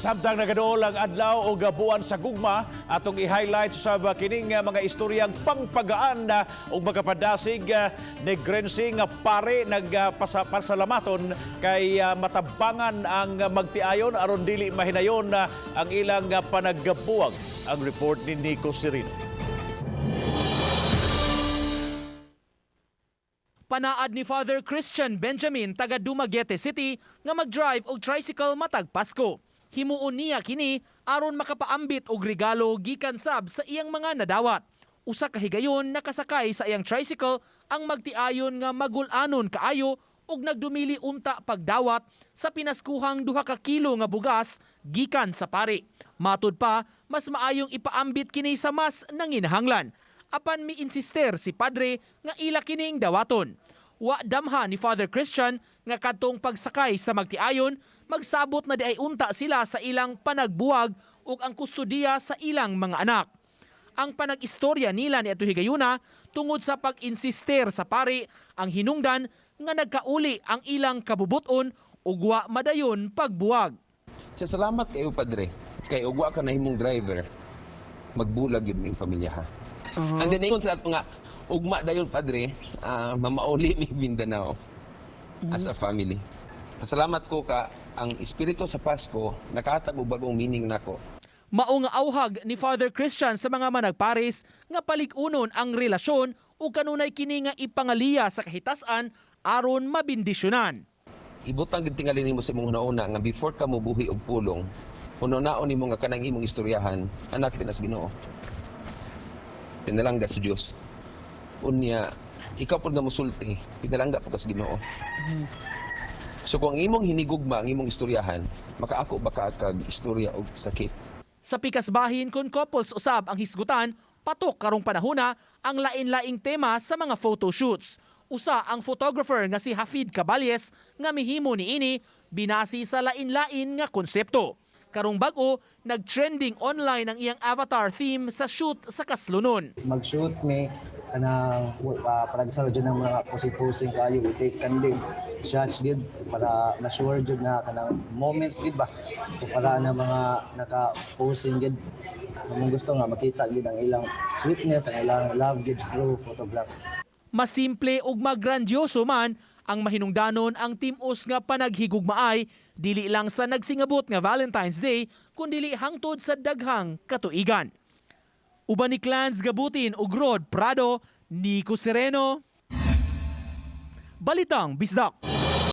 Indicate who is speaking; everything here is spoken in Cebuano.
Speaker 1: Samtang nagaduol ang adlaw o buwan sa gugma, atong i-highlight sa kining mga istoryang pangpagaan na ug makapadasig. Negrense nga pare nagpasalamaton kay matabangan ang magtiayon aron dili mahinayon ang ilang panaggabuwag. Ang report ni Nico Serino.
Speaker 2: Panaad ni Father Christian Benjamin taga Dumaguete City nga mag-drive og tricycle matag Pasko. Himuon niya kini aron makapaambit og regalo gikan sab sa iyang mga nadawat. Usa ka higayon nakasakay sa iyang tricycle ang magtiayon nga magul-anon kaayo ug nagdumili unta pagdawat sa pinaskuhang 2 ka kilo nga bugas gikan sa pari. Matud pa, mas maayong ipaambit kini sa mas nanginahanglan, apan mi-insister si padre nga ila kining dawaton. Wa damha ni Father Christian nga kadtong pagsakay sa magtiayon, magsabot na diay unta sila sa ilang panagbuwag ug ang kustodiya sa ilang mga anak. Ang panag-istorya nila ni ato higayuna tungod sa pag-insister sa pari ang hinungdan nga nagkauli ang ilang kabubuton ug wa madayon pagbuwag.
Speaker 3: Siya, salamat kayo, padre. Kay ugwa ka na himong driver, magbulag yun ning pamilya ha. And then ingon sa ato nga ugma dayon, padre, mamauli mi Mindanao as a family. Pasalamat ko ka ang espiritu sa Pasko nakahatag og bagong meaning nako.
Speaker 2: Mao nga auhag ni Father Christian sa mga managpares nga palig-unon ang relasyon ug kanunay kini nga ipangaliya sa kahitasan aron mabindisyonan.
Speaker 3: Ibutang gid tingali nimo sa imong hunahuna nga before ka mobuhi og pulong, hunahunaon nimo nga kanang imong istoryahan, anak din sa Ginoo. Pinalangga sa Dios. Unya, ikaw pud nga musulti, pinalangga pud ka sa Ginoo. So kung ang imong hinigugma ang imong istoryahan, makaako ba ka kag istorya og sakit?
Speaker 2: Sa pikas bahin kung couples usab ang hisgutan, patok karong panahona ang lain-laing tema sa mga photoshoots. Usa ang photographer nga si Hafid Caballes nga mihimo niini binasi sa lain-lain nga konsepto. Karong bag-o, nag-trending online ang iyang avatar theme sa shoot sa Kaslunon.
Speaker 4: Mag-shoot mi kanang para sa jud ng mga posing-posing kayo, we take candid shots gid para ma-sure jud na kanang moments gid ba o para na mga naka-posing gid. Among gusto nga makita gid ang ilang sweetness, ang ilang love gid through photographs.
Speaker 2: Masimple ug magrandyoso man ang mahinungdanon, ang tim-os nga panaghigugmaay dili lang sa nagsingabot nga Valentine's Day kundili hangtod sa daghang katuigan. Uban ni Clans Gabutin ug Rod Prado, Nico Sereno. Balitang Bisdak.